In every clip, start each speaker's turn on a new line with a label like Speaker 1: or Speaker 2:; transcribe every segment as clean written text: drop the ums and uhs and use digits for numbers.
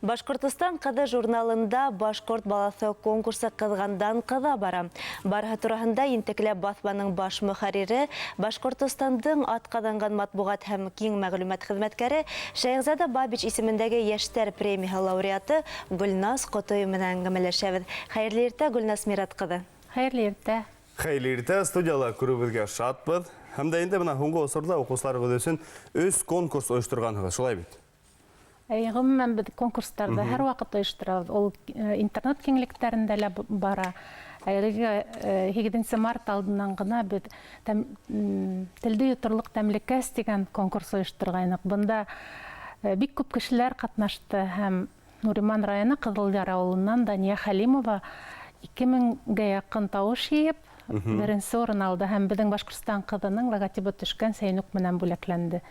Speaker 1: Башҡортостан ҡыҙы журналында «Башҡорт балаҫы» конкурсы ҡыҙғандан ҡыҙа бара. Барыһы тураһында ентекләп баҫманың баш мөхәррире, Башҡортостандың атҡаҙанған матбуғат һәм киң мәғлүмәт хеҙмәткәре, Шәйехзада Бабич исемендәге йәштәр премияһы лауреаты Гөлназ Ҡотоева менән әңгәмәләшәбеҙ. Хәйерле иртә, Гөлназ Мират ҡыҙы!
Speaker 2: Хәйерле иртә!
Speaker 3: Хәйерле иртә, студияла күреүебеҙгә шатбыҙ. Һәм дә инде бына һуңғы осорҙа уҡыусыларыбыҙ өсөн өс конкурс ойошторғанһығыҙ, шулай бит?
Speaker 2: Әй, ғөмүмән, беҙ конкурстарҙы һәр ваҡыт ойошторабыҙ. Ул интернет киңлектәрендә лә бара. Әлеге 8 март алдынан ғына беҙ телде йоторлоҡ тәмлекәс тигән конкурс ойошторғайныҡ. Бында бик күп кешеләр ҡатнашты һәм Нуриман районы Ҡыҙылъяр ауылынан Дания Хәлимова 2000-гә яҡын тауыш йыйып, беренсе урын алды һәм беҙҙең Башҡортостан ҡыҙының логотибы төшкән сәйнүк менән бүләкләнде.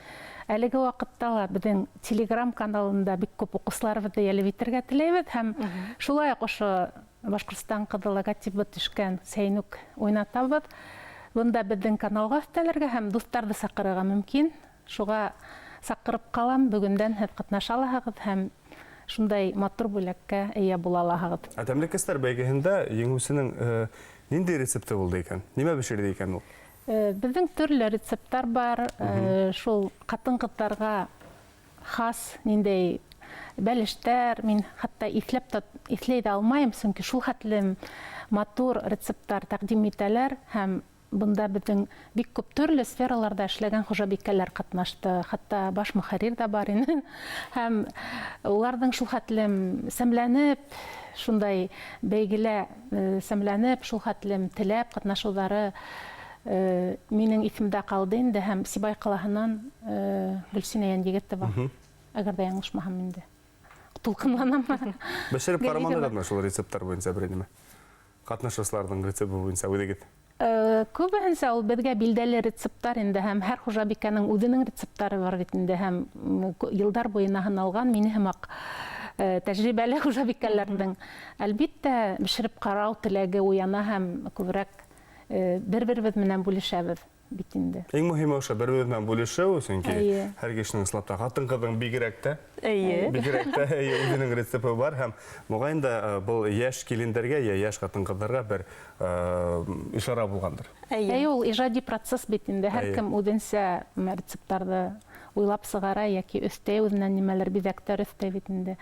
Speaker 2: Әлеге ваҡытта ла беҙҙең Телеграм каналында бик күп уҡыусыларыбыҙҙы йәлеп итергә теләйбеҙ һәм шулай уҡ ошо Башҡортостан ҡыҙы логотибы төшкән сәйнүк уйнатабыҙ. Бында беҙҙең каналға өҫтәлергә һәм дуҫтарҙы саҡырырға мөмкин. Шуға саҡырып ҡалам, бөгөндән һеҙ ҡатнаша алаһығыҙ һәм шундай матур бүләккә эйә була алаһығыҙ.
Speaker 3: Ә тәмлекәстәр бәйгеһендә еңеүсенең ниндәй рецепты булды икән? Нимә бешерҙе икән ул?
Speaker 2: Беҙҙең төрлө рецепттар бар. Шул ҡатын-ҡыҙҙарға хас ниндәй бәлештәр, мин хатта иҫләп тә иҫләй ҙә алмайым, сөнки шул хәтлем матур рецепттар тәҡдим итәләр һәм бында беҙҙең бик күп төрлө сфераларҙа эшләгән хужабикәләр ҡатнашты, хатта баш мөхәррир ҙә бар ине. Һәм уларҙың шул хәтлем сәмләнеп, шундай бәйгелә сәмләнеп, шул хәтлем теләп ҡатнашыуҙары минең иҫемдә ҡалды инде. Һәм Сибай ҡалаһынан Гөлсинә Йәнйегетова, әгәр ҙә яңылышмаһам инде. Тулҡынланам.
Speaker 3: Бешереп ҡараманығыҙмы шул рецепттар буйынса берәй нәмә? Ҡатнашыусыларҙың рецепты буйынса үҙегеҙ?
Speaker 2: Күбеһенсә ул беҙгә билдәле рецепттар инде, һәм һәр хужабикәнең үҙенең рецепттары бар бит инде, һәм йылдар буйына һыналған мине һымаҡ тәжрибәле хужабикәләрҙең, әлбиттә, бешереп ҡарау теләге уяна һәм күберәк бер-беребеҙ менән бүлешәбеҙ бит инде.
Speaker 3: Иң мөһиме ошо бер-беребеҙ менән бүлешеү, сөнки һәр кешенең ысынлап та ҡатын-ҡыҙҙың бигерәк тә, бигерәк тә үҙенең рецепты бар һәм моғайын да был йәш килендәргә йә йәш ҡатын-ҡыҙҙарға бер ишара булғандыр.
Speaker 2: Әйе, ул ижади процесс бит инде. Һәр кем үҙенсә рецепттарҙы уйлап сығара йәки өҫтәй үҙенән нимәлер, биҙәктәр өҫтәй бит инде.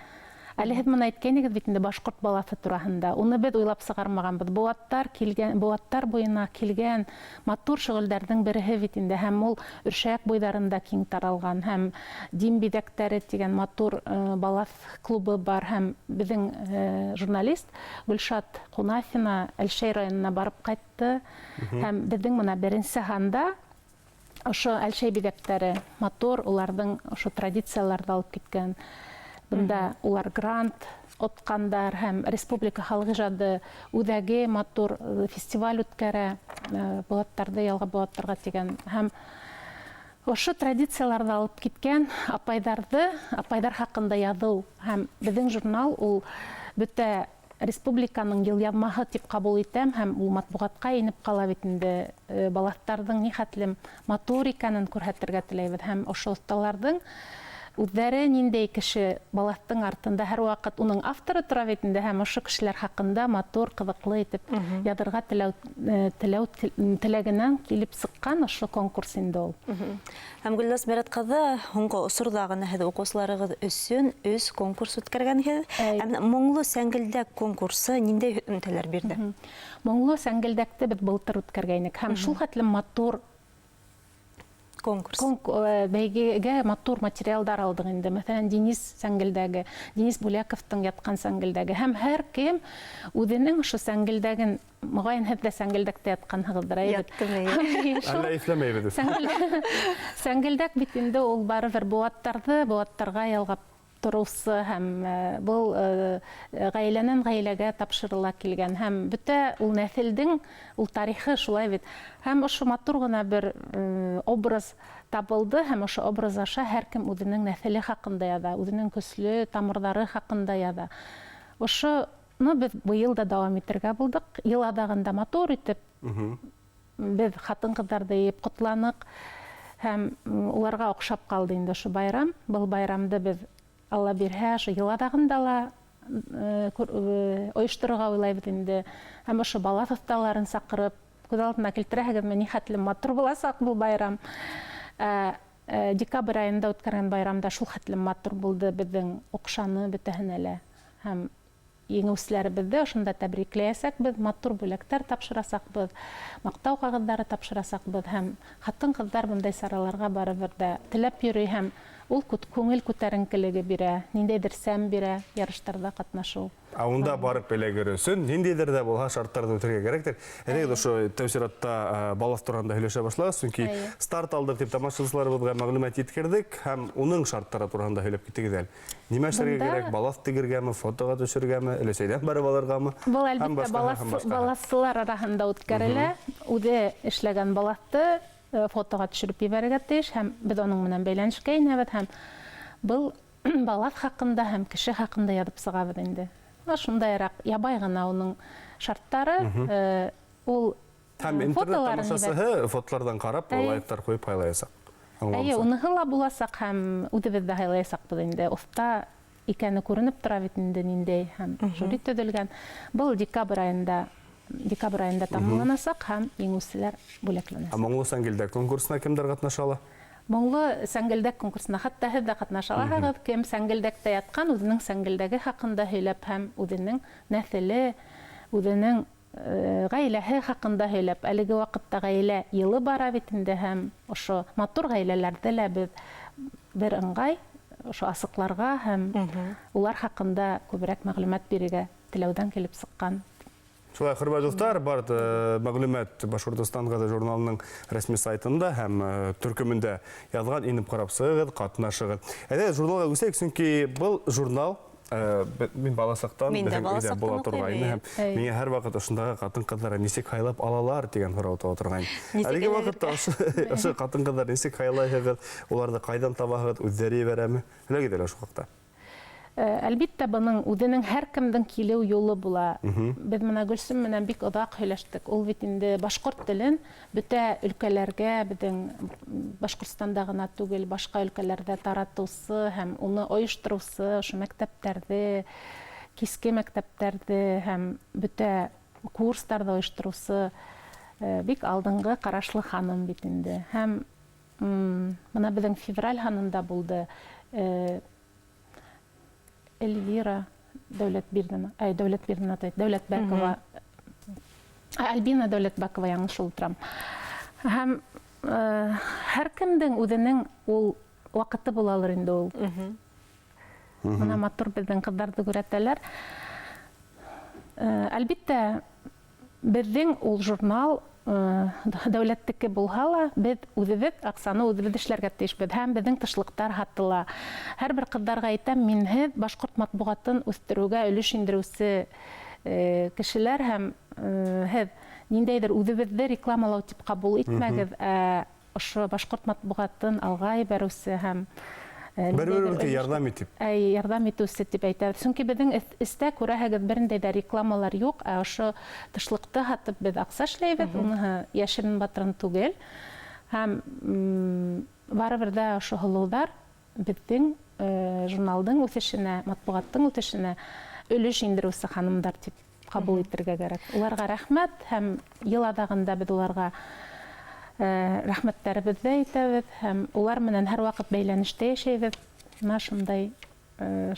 Speaker 2: Әле һеҙ моны әйткәйнегеҙ бит инде башҡорт балаҫы тураһында. Уны беҙ уйлап сығармағанбыҙ. Быуаттар килгән, быуаттар буйына килгән матур шөғөлдәрҙең береһе бит инде. Һәм ул Өршәк буйҙарында киң таралған. Һәм Дим биҙәктәре тигән матур балаҫ клубы бар. Һәм беҙҙең журналист Гөлшат Ҡунафина Әлшәй районына барып ҡайтты. Һәм беҙҙең бына беренсе һанда ошо Әлшәй биҙәктәре матур, уларҙың ошо традицияларҙы алып киткән. Бында улар грант отҡандар һәм республика халыҡ ижады үҙәге матур фестиваль үткәрә, быуаттарҙы ялғап быуаттарға тигән. Һәм ошо традицияларҙы алып киткән апайҙарҙы, апайҙар хаҡында яҙыу һәм беҙҙең журнал ул бөтә республиканың йылъяҙмаһы тип ҡабул итәм һәм ул матбуғатҡа инеп ҡала бит инде. Балаҫтарҙың ни хәтлем матур икәнен күрһәтергә теләйбеҙ һәм ошо оҫталарҙың үҙҙәре ниндәй кеше, балаҫтың артында һәр ваҡыт уның авторы тора бит инде, һәм ошо кешеләр хаҡында матур, ҡыҙыҡлы итеп яҙырға теләү, теләү теләгенән килеп сыҡҡан ошо конкурс инде ул.
Speaker 1: Һәм Гөлназ Мират ҡыҙы, һуңғы осорҙа ғына һеҙ уҡыусыларығыҙ өсөн өс конкурс үткәргәнһегеҙ. Ә менә Моңло сәңгелдәк конкурсы ниндәй һөҙөмтәләр бирҙе?
Speaker 2: Моңло сәңгелдәкте беҙ былтыр үткәргәйнек һәм шул хәтлем матур
Speaker 1: конкурс.
Speaker 2: Бәйгегә матур материалдар алдыҡ инде. Мәҫәлән, Денис сәңгелдәге, Денис Бүләковтың ятҡан сәңгелдәге һәм һәр кем үҙенең ошо сәңгелдәген, моғайын, һеҙ ҙә сәңгелдәктә ятҡанһығыҙҙыр, әйе бит?
Speaker 1: Яттым, эйе.
Speaker 3: Әллә иҫләмәйбеҙ.
Speaker 2: Сәңгелдәк бит инде ул барыбер быуаттарҙы быуаттарға ялғап тороусы һәм был ғаиләнән ғаиләгә тапшырыла килгән һәм бөтә ул нәҫелдең ул тарихы шулай бит. Һәм ошо матур ғына бер образ табылды һәм ошо образ аша һәр кем үҙенең нәҫеле хаҡында яҙа, үҙенең көслө тамырҙары хаҡында яҙа. Ошоно беҙ быйыл да дауам итергә булдыҡ. Йыл аҙағында матур итеп беҙ ҡатын-ҡыҙҙарҙы йыйып ҡотланыҡ һәм уларға оҡшап ҡалды инде ошо байрам. Был байрамды беҙ Алла бирһә, ошо йыл аҙағында ла ойошторорға уйлайбыҙ инде. Һәм ошо балаҫ оҫталарын саҡырып, күҙ алдына килтерәһегеҙме, ни хәтлем матур буласаҡ был байрам. Декабрь айында үткәргән байрамда шул хәтлем матур булды, беҙҙең оҡшаны бөтәһенә лә. Һәм еңеүселәребеҙҙе ошонда тәбрикләйәсәкбеҙ, матур бүләктәр тапшырасаҡбыҙ, маҡтау ҡағыҙҙары тапшырасаҡбыҙ. Һәм ҡатын-ҡыҙҙар бындай сараларға барыбер ҙә теләп йөрөй, һәм ул күңел күтәренкелеге бирә, ниндәйҙер сәм бирә ярыштарҙа ҡатнашыу.
Speaker 3: Ә унда барып эләгер өсөн ниндәйҙер ҙә булһа шарттарҙы үтергә кәрәктер. Әйҙәгеҙ, ошо тәү сиратта балаҫ тураһында һөйләшә башлағыҙ, сөнки старт алдыҡ тип тамашасыларыбыҙға мәғлүмәт еткерҙек һәм уның шарттары тураһында һөйләп китегеҙ әле. Нимә эшләргә кәрәк? Балаҫ тегергәме, фотоға төшөргәме, өләсәйҙән барып алырғамы?
Speaker 2: Был әлбиттә балаҫсылар араһында үткәрелә. Үҙе эшләгән балаҫты фотоға төшөрөп ебәрергә тейеш, һәм беҙ уның менән бәйләнешкә инәбеҙ, һәм был балаҫ хаҡында һәм кеше хаҡында яҙып сығабыҙ инде. Шундайыраҡ ябай ғына уның шарттары, ул
Speaker 3: һәм интернет тамашасыһы фотоларҙан ҡарап лайктар ҡуйып һайлаясаҡ.
Speaker 2: Эйе, уныһы ла буласаҡ, һәм үҙебеҙ ҙә һайлаясаҡбыҙ инде. Оҫта икәне күренеп тора бит инде, ниндәй, һәм жюри төҙөлгән. Был декабрь айында тамамланасаҡ һәм еңеүселәр бүләкләнәсәк.
Speaker 3: Ә Моңло сәңгелдәк конкурсына кемдәр ҡатнаша ала?
Speaker 2: Моңло сәңгелдәк конкурсына хатта һеҙ ҙә ҡатнаша алаһығыҙ. Кем сәңгелдәктә ятҡан, үҙенең сәңгелдәге хаҡында һөйләп һәм үҙенең нәҫеле, үҙенең ғаиләһе хаҡында һөйләп. Әлеге ваҡытта ғаилә йылы бара бит инде, һәм ошо матур ғаиләләрҙе лә беҙ бер ыңғай ошо асыҡларға һәм улар хаҡында күберәк мәғлүмәт бирергә теләүҙән килеп сыҡҡан.
Speaker 3: Шулай, хөрмәтле дуҫтар, бар мәғлүмәт Башҡортостан ғәзит журналының рәсми сайтында һәм төркөмөндә яҙған, инеп ҡарап сығығыҙ, ҡатнашығыҙ. Әйҙә, журналға күсәйек, сөнки был журнал мин баласаҡтан беҙҙең өйҙә була торғайны, һәм миңә һәр ваҡыт ошондағы ҡатын-ҡыҙҙар нисек һайлап алалар тигән һорау тыуа торғайны. Әлеге ваҡытта ошо ҡатын-ҡыҙҙар нисек һайлайһығыҙ, уларҙы ҡайҙан табаһығыҙ, үҙҙәре ебәрәме? Һөйләгеҙ әле ошо хаҡта.
Speaker 2: Әлбиттә, бының үҙенең һәр кемдең килеү юлы була. Беҙ мына Гөлсөм менән бик оҙаҡ һөйләштек. Ул бит инде башҡорт телен бөтә өлкәләргә, беҙҙең Башҡортостанда ғына түгел, башҡа өлкәләрҙә таратыусы һәм уны ойоштороусы, ошо мәктәптәрҙе, киске мәктәптәрҙе һәм бөтә курстарҙы ойоштороусы бик алдынғы ҡарашлы ханым бит инде. Һәм мына беҙҙең февраль һанында булды Эльвира Дәүләтбирҙина, ай, Дәүләтбирҙина, Дәүләтбәкова, Альбина Дәүләтбәкова, яңылыш ултырам. Һәм һәр кемдең үҙенең ул ваҡыты булалыр инде ул. Мына матур беҙҙең ҡыҙҙарҙы күрһәтәләр. Әлбиттә, беҙҙең ул журнал дәүләттеке булһа ла, беҙ үҙебеҙ аҡсаны үҙебеҙ эшләргә тейешбеҙ, һәм беҙҙең тышлыҡтар һатыла. Һәр бер ҡыҙҙарға әйтәм, мин һеҙ башҡорт матбуғатын үҫтереүгә өлөш индереүсе кешеләр, һәм һеҙ ниндәйҙер үҙебеҙҙе рекламалау тип ҡабул итмәгеҙ, ә ошо башҡорт матбуғатын алға ебәреүсе һәм
Speaker 3: бер-беребеҙгә ярҙам итеп.
Speaker 2: Әй, ярҙам итеүсе тип әйтәбеҙ. Сөнки беҙҙең эстә күрәһегеҙ, берендәй ҙә рекламалар юҡ, ә ошо тышлыҡты һатып беҙ аҡса эшләйбеҙ, уныһы йәшерен батырын түгел. Һәм барыбер ҙә ошо һылыуҙар беҙҙең журналдың үҫешенә, матбуғаттың үҫешенә өлөш индереүсе ханымдар тип ҡабул итергә кәрәк. Уларға рәхмәт, һәм йыл аҙағында беҙ уларға рәхмәттәребеҙҙе әйтәбеҙ, һәм улар менән һәр ваҡыт бәйләнештә йәшәйбеҙ. Мына шундай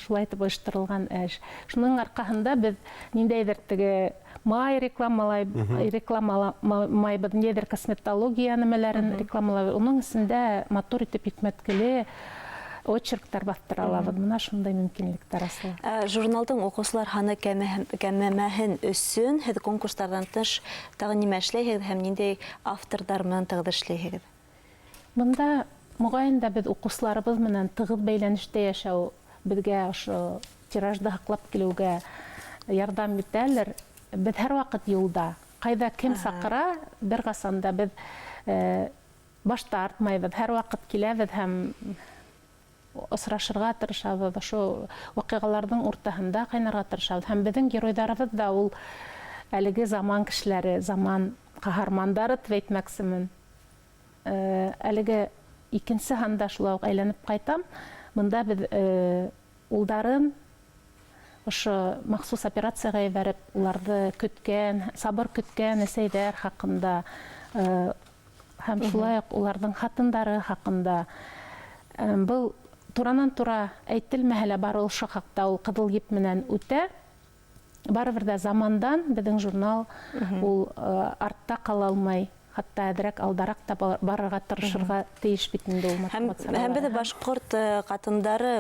Speaker 2: шулай итеп ойошторолған эш. Шуның арҡаһында беҙ ниндәйҙер теге май рекламалайбыҙ, ниндәйҙер косметология нәмәләрен рекламалайбыҙ. Уның эсендә матур итеп йөкмәткеле очерктар баҫтыра алабыҙ. Мына шундай мөмкинлектәр асыла.
Speaker 1: Журналдың уҡыусылар һаны кәмемәһен өсөн һеҙ конкурстарҙан тыш тағы нимә эшләйһегеҙ һәм ниндәй авторҙар менән тығыҙ эшләйһегеҙ?
Speaker 2: Бында моғайын да беҙ уҡыусыларыбыҙ менән тығыҙ бәйләнештә йәшәү беҙгә ошо тиражды һаҡлап килеүгә ярҙам итәлер. Беҙ һәр ваҡыт юлда. Ҡайҙа кем саҡыра, бер ҡасан да беҙ баш тартмайбыҙ. Һәр ваҡыт киләбеҙ һәм осрашырға тырышабыҙ, ошо ваҡиғаларҙың уртаһында ҡайнарға тырышабыҙ. Һәм беҙҙең геройҙарыбыҙ ҙа ул әлеге заман кешеләре, заман ҡаһармандары тип әйтмәксемен. Әлеге икенсе һанда шулай уҡ әйләнеп ҡайтам. Бында беҙ Улдарын ошо махсус операцияға ебәреп, уларҙы көткән, сабыр көткән әсәйҙәр хаҡында һәм шулай уҡ уларҙың хатындары хаҡында. Был туранан-тура әйтелмәһә лә, бары ошо хаҡта ул ҡыҙыл еп менән үтә. Барыбер ҙә замандан беҙҙең журнал ул артта ҡала алмай, хатта әҙерәк алдараҡ та барырға тырышырға тейеш бит инде ул матбуғат
Speaker 1: саралары. Һәм беҙ башҡорт ҡатындары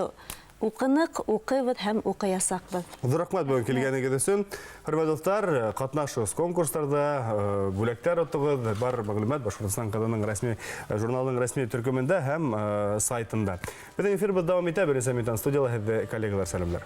Speaker 1: уҡыныҡ, уҡыйбыҙ һәм уҡыясаҡбыҙ.
Speaker 3: Ҙур рәхмәт бөгөн килгәнегеҙ өсөн. Хөрмәтле дуҫтар, ҡатнашығыҙ конкурстарҙа, бүләктәр отоғоҙ. Бар мәғлүмәт Башҡортостан ҡыҙының рәсми журналының рәсми төркөмөндә һәм сайтында. Беҙҙең эфирыбыҙ дауам итә. Беренсе минуттан студияла һеҙҙе коллегалар сәләмләр.